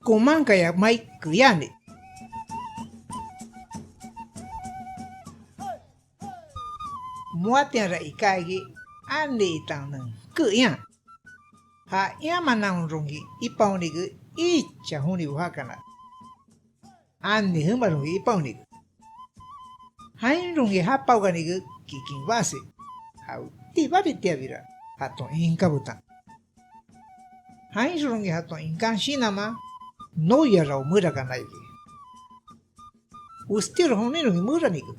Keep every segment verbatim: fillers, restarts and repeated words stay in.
komankaya mai keyani. Moatianra iká iki ani itan nenke ian. Ja iamanaonronki ipaonike icha jonibo jakana. Ani jemaronki ipaonike. Jainronki japaokanike kikin basi, jawetii baritiabira jaton inká betan. Jainxonronki jaton inkan shinanman, noia rao merakana iki. Westíora joninronki meranike.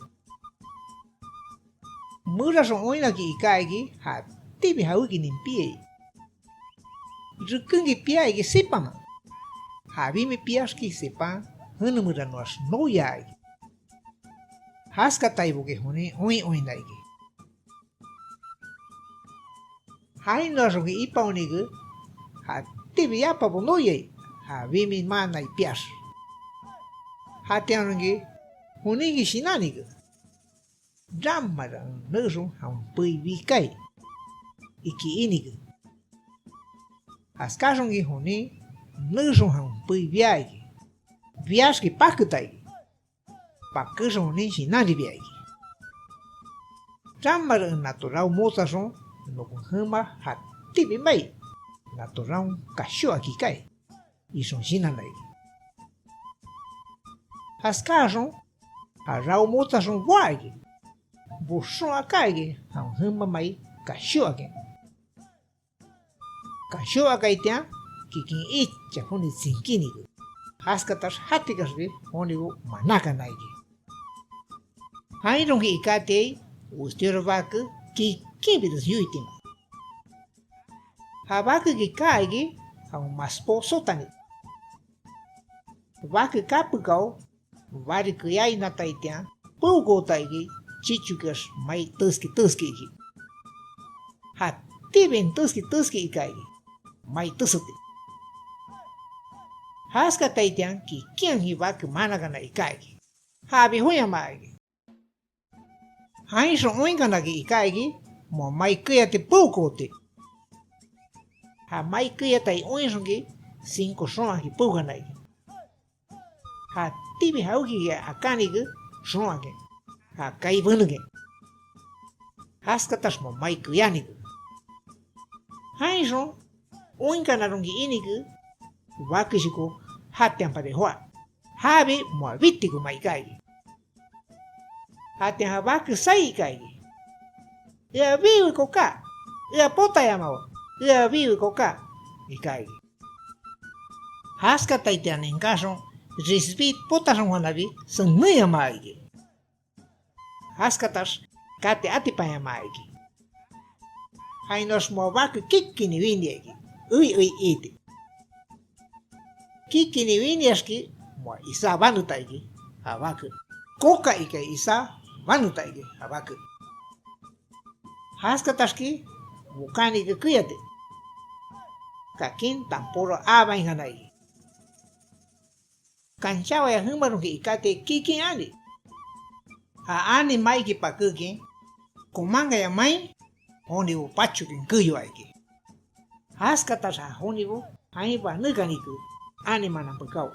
Meraxon oinnakin iká iki, jatíbi jawékinin piai. Rekenki pia iki sipaman. Ja bimi piaxki sipan jene meranoax noyaa iki. Jaskataiboki jonin oin oinna iki. Jainoaxonki ipaonike, jatíbi yapabo noiai, ja bimi manai piax. Jatianronki joninki shinannike, ramara en nexon jawen pei bikai, iki inike. Jaskáxonki jonin nexon jawen pei bia iki, biaxki paketa iki. Pakéxon jonin shinanribia iki. Ramara en nato rao motsaxon, nokon jema jatíbi mai, nato raon kashóaki kaai, ixon shinanna iki. Jaskáaxon, ja rao motsaxon boá iki, boxon aká iki jawen jema mai kashóakin. Kashóakaitian, kikin icha joni tsinkínike. Jaskatax jatikaxbi jonibo manákana iki. Jainronki ikátiai, westíora bake kikinbires yoitima. Ja bakeki kaa iki, jawen maspo sotani. Bake kapekao, bari keyainataitian, peokoota iki, chichokeax mai teski teski iki. Jatíbin teski teski ika iki, mai teseti. Jaskataitian kikinhakin bake manakana iká iki. Jabi joyamaa iki. Jainxon oinkanakin iká iki, moa mai keyati peokooti. Ja mai keyatai oinxonki, cinco xoanki peokana iki. Jatíbi jawékiki akánike xoakin, ja kaai benekin. Jaskatax moa mai keyánike. Jainxon oinkanaronki inike, bakeshoko jatianpari joá. Jabi moa bitiko mai iká iki. Jatian ja bake saí ika iki: "Ea biiwe koká, ea potayamawe, ea biiwe koká", iká iki. Jaskataitian ninkáxon, risbí potaxonhanabi senenyamaa iki. Jaskatax kati atipanyamaa iki. Jainoax moa bake kikini winia iki, ei ei iiti. Kikini winiaxki moa isá baneta iki, ja bake. Koka ikai isá baneta iki, ja bake. Jaskataxki bokánike keyati. Kakin tampora aabainkana iki. Kancháwaya jemaronki ikáti kikin ani. Ja ani maiki pakékin, komankaya main jonibo pachokin keyoa iki. Jaskatax ja jonibo jain banékanike, ani manan pekáo.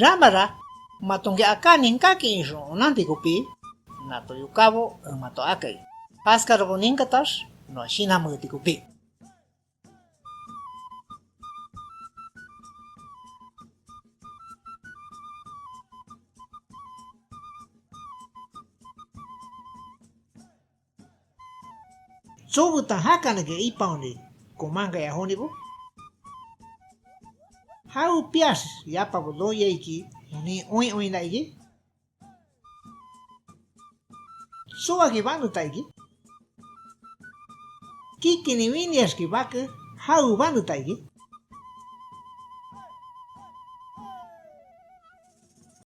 Ramara, matonki aká ninkákin ixon onanti kopí, nato yokábo en mato akai. Jaskarabo ninkatax, noa shinanmeeti kopí. Tsobetan jakanake ipaoni komankaya jonibo? Jawepiax yapabo noiaiki jonin oin oinna iki? Tsoaki baneta iki? Kikini winiaxki bake jawe baneta iki?